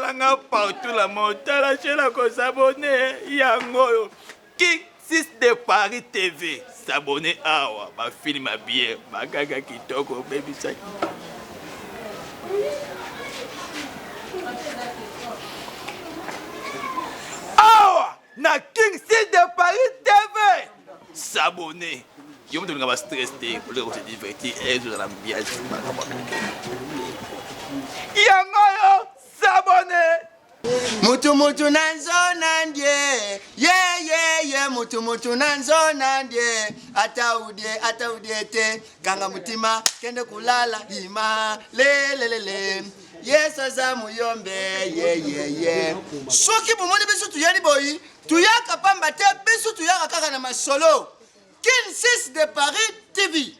Botala nga partout la monde. Tala chaîne ya ko s'abonner yango oyo. King 6 de Paris TV. S'abonner awa ba film ya bien, ba gaga kitoko obebisaki. Awa na King 6 de Paris TV. S'abonner. Yo moto olinga ba stress te, olinga ko se divertir, ezozala ambiance. Yango oyo s'abonner. Mutu mutu na nzona ndie ye ye ye mutu mutu na nzona ndie ata udie ata udie te kanga mutima kende kulala hima lelelele Yesu aza muyombe ye ye ye. Soki bomoni biso tuyali boyi tuyaka pamba te biso tuyaka kaka na masolo Kin 6 de Paris TV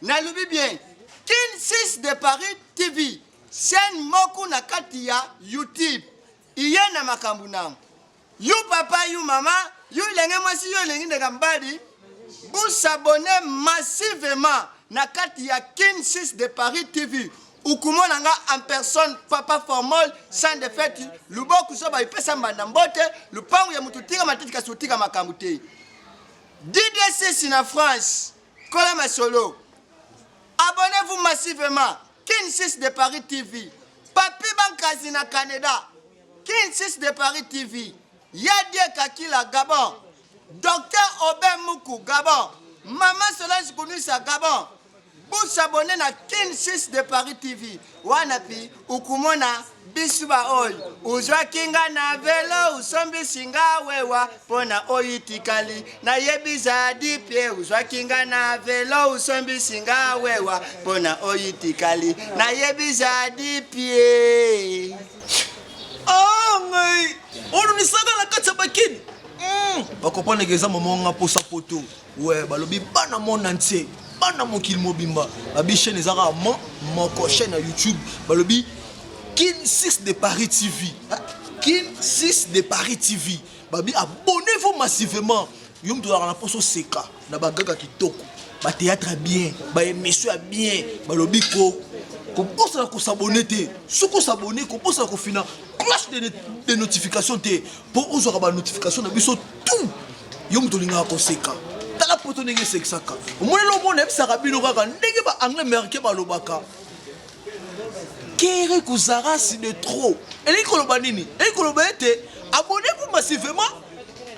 nalobi bien Kin 6 de Paris TV chaîne moko na kati ya YouTube iye na makambo na you papa you mama you elenge mwasi yo elengi ndeka mbali vous s'abonner massivement na kati ya Kin 6 de Paris TV ukumona nga en personne papa formol sans de fête luboku zoba ipesa mbanda mbote lupangu ya mutu tika matiti kasi otika makambo te Didier Sisi na France kola masolo abonnez-vous massivement Kin 6 de Paris TV Papi Bankazi na Canada Kin 6 de Paris TV Yadie Kakila Gabon Docteur Aubin Muku Gabon Maman Solange Kunusa Gabon Vous s'abonner na Kin 6 de Paris TV wana pi ukumona bisu ba oyo uzwaki nga na velo usombisi nga wewa mpo na oyo itikali nayebi zadi pie uzwaki nga na velo usombisi nga wewa mpo na oyo itikali nayebi zadi pie Ah, ngai onunisaka na kati ya bakini hmm, bakompraneke eza mama nga mposa poto we balobi bana monde entier bana mokili mobimba babi chaîne eza kaka mo moko chaîne ya youtube balobi kin 6 de paris tv kin 6 de paris tv babi abonnez-vous massivement yo moto ozalaka na mposa oseka na bagaga kitoko batheatre ya bien baémission ya bien balobi ko kobosana kosabone te soki osabone kobosana kofina cloche de, de notification te mpo ozwaka banotification na biso tout yo moto olingaka koseka tala poto ndenge esekisaka omoni eloko moko nayebisaka bino kaka ndenge ba anglais américain balobaka kere kuzarasi de trop elingi koloba nini elingi koloba ete abonnez-vous massivement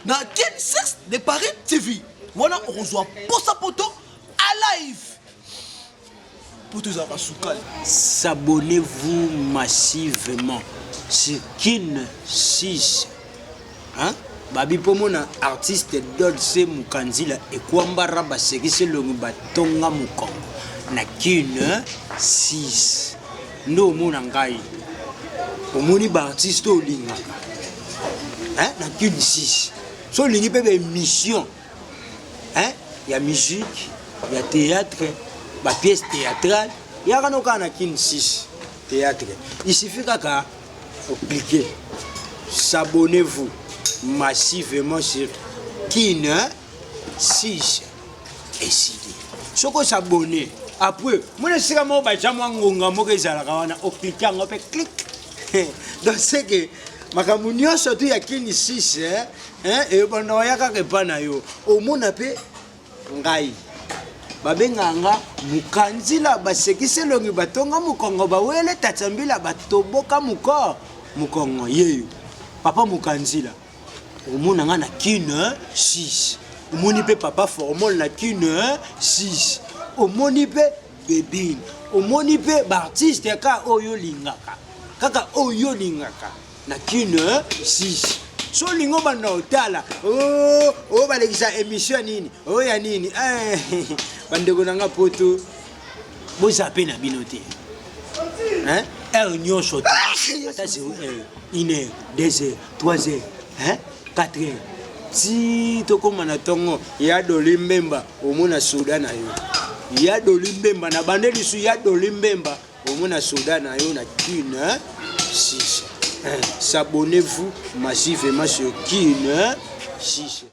na ken 6 de paris tv wana okozwa posa poto à live poto ezalaka sukali S'abonnez-vous massivement sur Kin 6 hein? babi mpo mona artiste Dolce Mukanzila ekwambara basekisi elongi batonga mokongo na Kin 6 nde omona ngai omoni baartiste oyo olingaka hein? na Kin 6 so olingi mpe baémission hein ya musique ya théâtre ba pièce théâtrale yaka no kaka na kin 6 théâtre il suffit kaka ocliquer s'abonnez-vous massivement sur kin 6 esili soki osabonne après mona esika moko batya mwa ngonga moko ezalaka wana oklike yango mpe clic donc c'est que makambo nyonso tu ya kini 6 eh, eh, ebanda oya kaka epa na yo omona mpe ngai babengaka nga mokanzila basekisi elongi batonga mokongo bawele tatsambila batoboka moko mokongo yeyo papa mokanzila omona nga na kine 6 omoni mpe papa formol na kine 6 omoni mpe bebine omoni mpe baartiste kaka oyo olingaka kaka oyo olingaka na kine 6 so olingi obanda otala oyo oh, oh, balekisa émission ya nini oyo oh, ya nini eh, bandeko na nga poto bozape na bino te heure nyonso te ata 0 heure 1 heure 2 heures 3 heures hein 4 heures ti tokóma na ntongo ya doli mbemba omona soda na yo ya doli mbemba na bande lisu ya doli mbemba omona soda na yo na kin 6 s'abonnez-vous massivement sur kin 6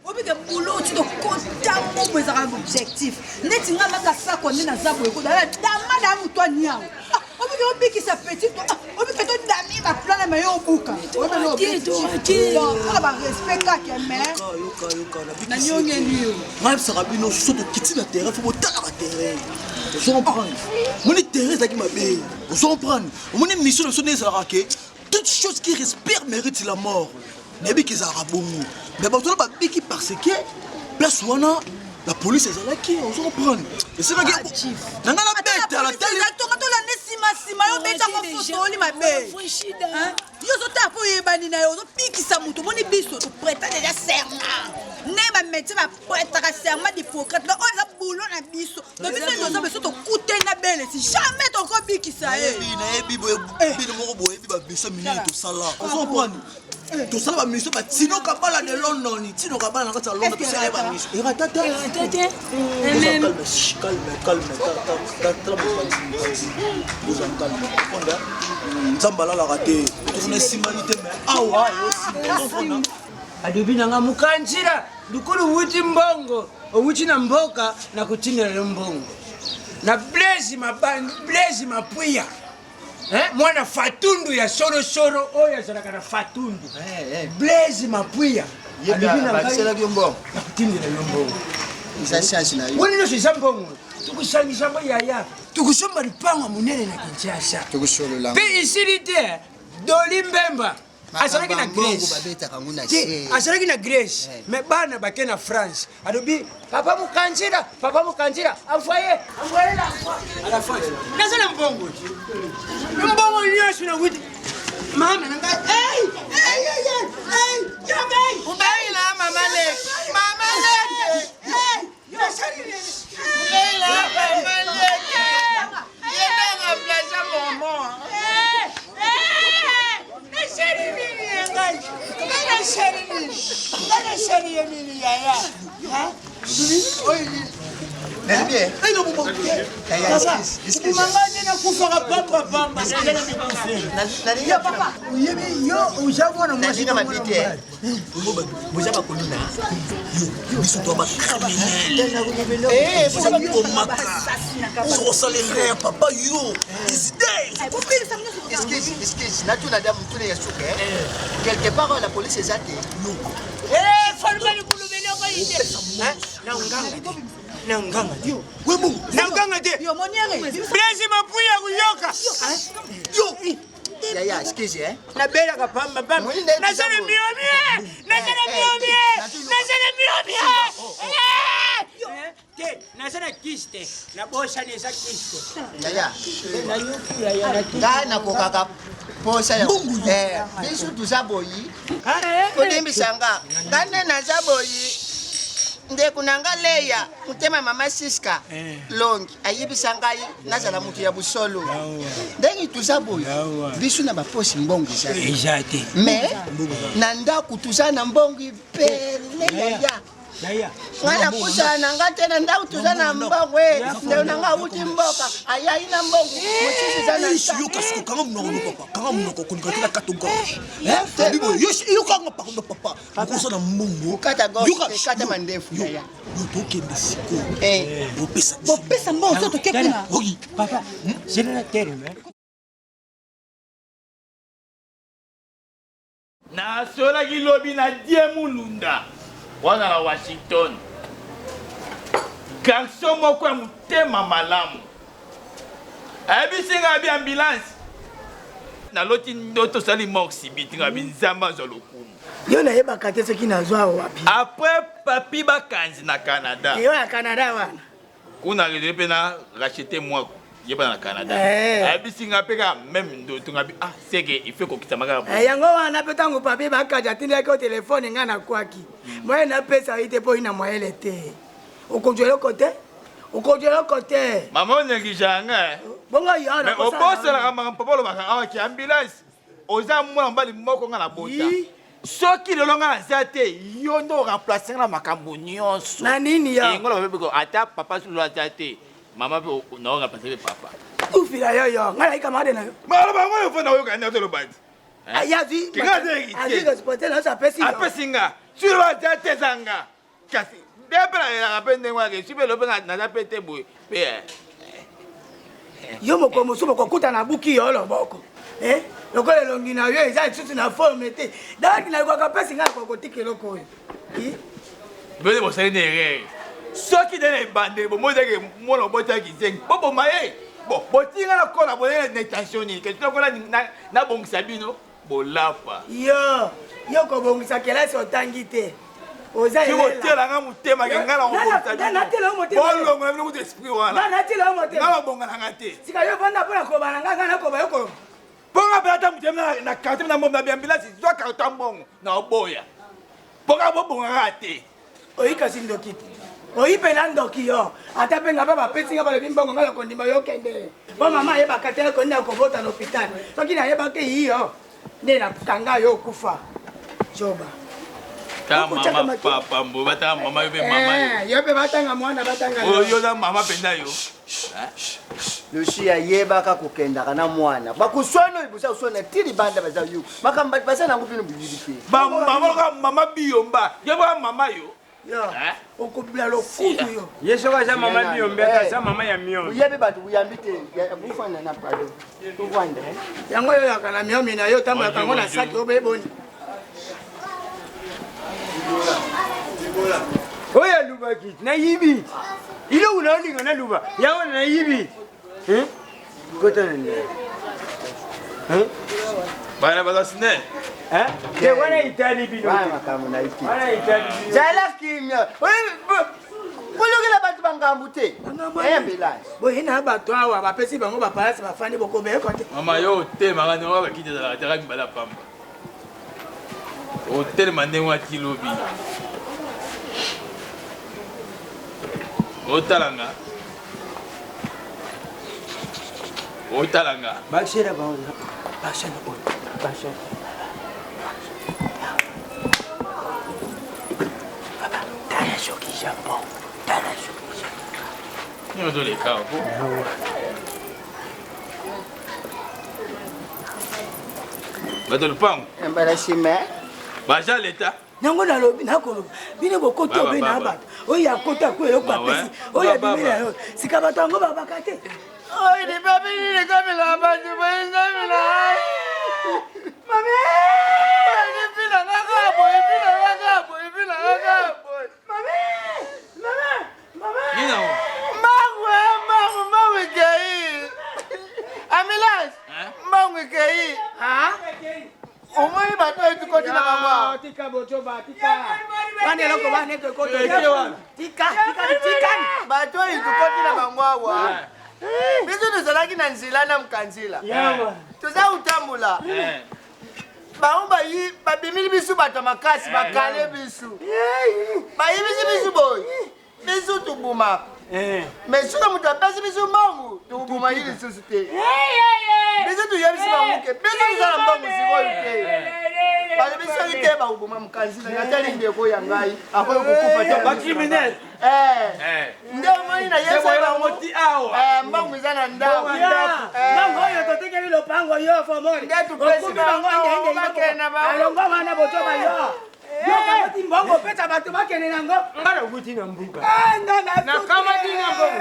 obike boulot ti tokota mbongo ezalaka na objectif neti nga makasako nde naza boye kodala dama na moto aniao ah, obike obikisa petit ah, obike todami baplace. wana me yo obuka oyebeloola barespect kaka me nanyongeli yo ngai nayebisaka bino so tokiti na terrain fo botalaka terrain ozo comprendre omoni terrain ezalaki mabe ozo comprendre omoni mission na biso nde ezalaka ke toute chose qui respire mérite la mort nayebi ke ezalaka bongo mais bato wana babiki parce que place wana la police ezalaki ozo comprendre esekaki na ngai nabeta natalitonga tolanda nsima nsima yo obetaka fotoli mabe yo ozotala mpo oyebani na yo ozopikisa moto omoni biso topreta deja serment nde bamédecin bapretaka serment d'hippocrate donc oyo eza boulot na biso donc biso toza biso tokutani na belesi jamais tokobikisa ye nayebi bino moko boyebi babiso minene tosala ozo comprendre eh. tosala bamisio ba tino kabala de london tino kabala na kati ya london tosala bamisio erata te calme calme tala mopanzi boza calme okonda nzambe alalaka te tokona esimbani te mais awa eosimba alobi na nga mokanzila lukulu wuti mbongo owuti na mboka na kotindela yo mbongo na blaise mabangi blaise mapuya Eh, mwana fatundu ya solosolo oyo azalaka na fatundu eh, eh. Blaise Mapuya alobaki yo mbongo nakotindela yo mbongo eza chance na yo wana nyonso eza mbongo tokosangisa ngo yaya tokosomba lipango monene na Kinshasa tokosolola mpe esili te Doli Mbemba azalaki na Grèce azalaki na Grèce eh. mais bana bake na France alobi papa mukanzila papa mukanzila envoye envoye l'enfant à la France naza na mbongo mbongo nyonso na wuti mama na ngai hey hey hey hey hey ubeila mama le mama le hey ubeila mama le yena remplacer maman nasali nini ya ngai nga nasali nini nga nasali ye nini yaya manga nde nakufaka pamba pamba oyebi yo oza mwana mwasi boza bakolina yo biso to bacriminelbomaka osala erreur papa yo Excuse, excuse, natuna da mutuna ya suka eh. Quelque part la police eza te. Eh, forma likulubeli oko ite. Na nganga te. Na nganga te. Na nganga te. Yo moniere. Blaise Mapuya kuyoka. Yo. Yaya, excuse eh. Nabelaka pamba pamba. Nasala miomie. Nasala miomie. Nasala miomie. Te, naza na kisi te. Nabosani eza kisi te. Yaya. Nayoki yaya. Ngai nakokaka posa ya eh, biso toza boyi kodimbisa nga ngai nde naza boyi ndeko na nga leya motema mama siska eh. longi ayebisa ngai nazala moto ya bosolo ndenge toza boye biso na baposi mbongo eza te mais na ndako toza na mbongo ebele yaya ngai nakusana na ngai te na ndako toza na mbongo e ndeko na ngai awuti mboka ayai na mbongo mosusu eza na yoka siko kanga monoko no papa kanga monoko kolinga te na kato gorge yokanga pardon papa okosa na mbongo kata gorge kata mandefu yo tokende sikoyo bopesa bopesa mbongo so toke kuna papa zela na terme Nasolaki lobi na Die Mulunda wana na Washington. Garçon moko ya motema malamu. Ayebisi nga abi ambulance. Naloti ndoto osali mort subite nga abi Nzambe azwa lokumu. Yo nayebaka te soki nazwa wapi. Après Papi Bakanzi na Canada. Yo ya Canada wana. Kuna raisonne mpe na racheter mwa yebana na Canada. Eh. Ayebisi nga mpe kaka meme ndoto nga bi ah c'est que il faut kokitama kaka boye. Eh, yango wana mpe ntango papi bakaja atindaki yo telefone ngai nakwaki moye napesa ye te mpo ina moyele te okozwa eloko te okozwa eloko te Mama onegligea nga eh. bongo yo Mais oboselaka makambo papa olobaka awa ki ambulance oza mwana mobali moko nga na bota. Soki lelo nga naza te yo nde oremplace nga na makambo nyonso. Na nini ya? Engola babe ko ata papa lelo aza te mama pe na oremplace pe papa. Tufila yo yo nga nayi camarade na yo. Maloba ngo yo fo na yoka nde ozoloba ti. Aye azwi Kinga aza héritier. azwi responsable na yo apesi yo. Apesi nga. Soki lelo aza te eza nga. Kasi nde mpe nalelaka mpe ndenge wana ke soki mpe lelo mpe naza mpe te boye mpe yo mokolo mosusu bokokuta na buki yo loboko. Eh, lokola elongi na yo eza lisusu na forme te donc nalukaka mpasi ngai nakoka kotika eloko oyo bino bosali na erreur soki nde na ebandeli bomoi ezaki mwana obotaki kizengi boboma ye bon botinga na kola boye na intention nini question kola nabongisa bino bolapa yo yo kobongisa kelasi otangi te oza kotiela nga motema ke nga nakobolongola bino kutu esprit wana nga babonga na nga te sika yo vanda mpo nakoba na nga nga nakoba yo koloba mpo nga mpe ata moto na quartier na mbongo na biambilasi zwa karton mbongo na oboya mpo kaka bobongaka te oyi kasi ndoki te oyi mpena ndoki yo ata mpe nga mpe bapesi nga balobi mbongo nga nakondima yo kende mpo mama ayebaka te akondi akobota na hôpital soki nayebaki yiyo nde nakanga yo okufa zoba mama papa mbo batanga mama yo mpe mama eh, yo mpe batanga mwana batanga yo oza mama mpenza yo Lucia yebaka kokendaka na mwana bakuswana oyo boza koswana ti libanda baza yo makambo bato baza nango bino boyebi te bamama lokola mama biyomba yo boya mama yo okobila lokutu yo ye soki aza mama biyombe ata aza mama ya miomi oyebi bato boyambi te bofanda na pado tovanda yango oyo oyaka na miomi na yo otambolaka yango na saki obeboni oyo alubaki nayibi iloko naolinga naluba yango nayibi kota na ndai bana baza sine te wana itali bino makambo na zala kimia kolokela bato bangambo te ambulance boye na bato awa bapesi bango bapalasi bafandi bokobeyeko te mama yo otemaka ndenge bakiti ezalaka teka mibale ya pamba otelema ndenge wana ti lobi otala nga otala nga basela bango basela oyo basela tala soki japon tala soki japon nini ozoleka po bato lupango mbala nsima baja leta yango nalobi nakoloba bino bokoti obe na bato oyo akoti ako eloko apesi oyo abimeli yo sika bato yango babaka te oyo libabi nini ekomela bato boyezamela mame Mbangu, mbangu, mbangu ekei. Ambulance, mbangu ekei. Omoni bato oyo tukoti na bango awa. Tika bojoba, tika. Wana eloko wana ekokoto. Tika, tika, tika. Bato oyo tukoti na bango awa. Biso tozalaki na nzela na mkanzila. Toza kotambola. Bango bayi babimili biso bato ya makasi bakale biso. Bayibisi biso boye. Biso tobomaka. Mais soki moto apesi biso mbongo tokoboma ye lisusu te. Biso toyebisi bango ke biso toza na mbongo sikoyo te. Balobi soki te bakoboma mokanzi na natali ndeko ya ngai akoki kokufa te. Bacriminel. Nde omoni na yebisa bango mbongo eza na ndako. Mbongo oyo totekeli lopango yo fomoli. Nde topesi bango bakende na bango. Alongwa wana botoba yo. Yo kamati mbongo opesa bato bakende nango. Nga nakuti na mbuka. Nakamati na mbongo.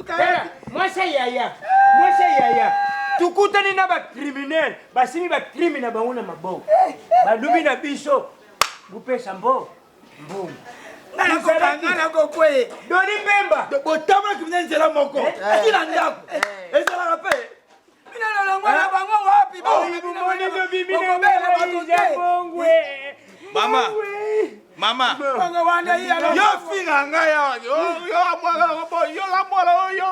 Tala mwasi yaya, mwasi yaya. Tukutani na bacriminel basimi bacrime na bango na maboko. Balubi na biso bopesa mbo mbongo. Nga nakokanga nakokwe. Doni Mbemba. Botambolaki bino nzela moko. Eti na ndako. Ezalaka mpe. Bino lolongwa na bango wapi? Mama. Mama. Yo finga ngai awa. Yo mwana yo mwana yo.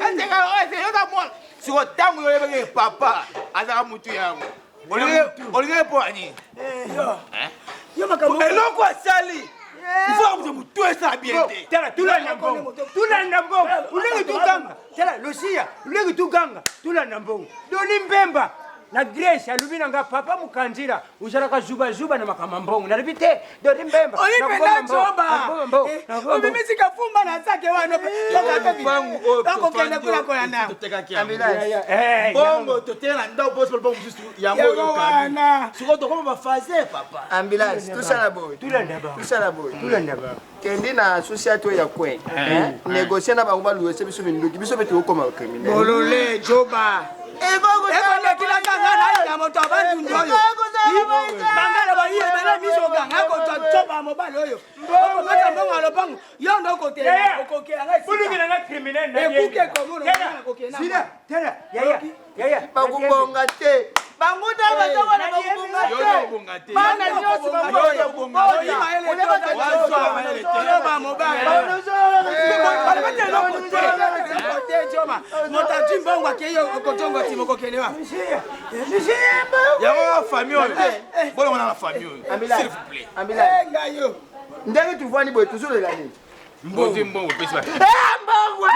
Ateka yo yo mwana. Siko tango yo yebeke papa azaka mutu yango. Olingi mpo ya nini? Yo makambo eloko asali. Il faut que mutu esala bien te. Tala tulanda mbongo. Tulanda mbongo. Ulingi tuganga. Tala Lucia, ulingi tuganga. Tulanda mbongo. Doni Mbemba. Na Grèce alobi na nga papa Mukanzila ozalaka zubazuba na makambo mbongo nalobi te Doni Mbemba oyi mpenza zoba obimisi kafumba na sake wana bakokende kuna kolanda mbongo toteka na ndako mpo lopango mosusu yango yango wana sikoyo tokoma bafaze papa Ambulance, tosala boye. Tosala boye. Kendi na société oyo ya coin. Négocier na bango baluwese biso minduki biso mpe tokokoma criminel. Bolole joba. Ekolekilaka nga nalinga moto ya bandundu oyo. Bangala bayi ebele miso okanga kozwa coba mobali oyo. Okobeta mbongo ya lopango yo nde okotela okokela nga esika. Ekuke komona okokela. Bakobonga te banguta baza wana bakobonga te bana nyonso moto azwi mbongo akei okotongo nsima okokende wa yango famille oyo bolongo na famille oyo s'il vous plaît ngai yo ndenge tuvwani boye tozolela nini mbongo mbongo pesi mbongo.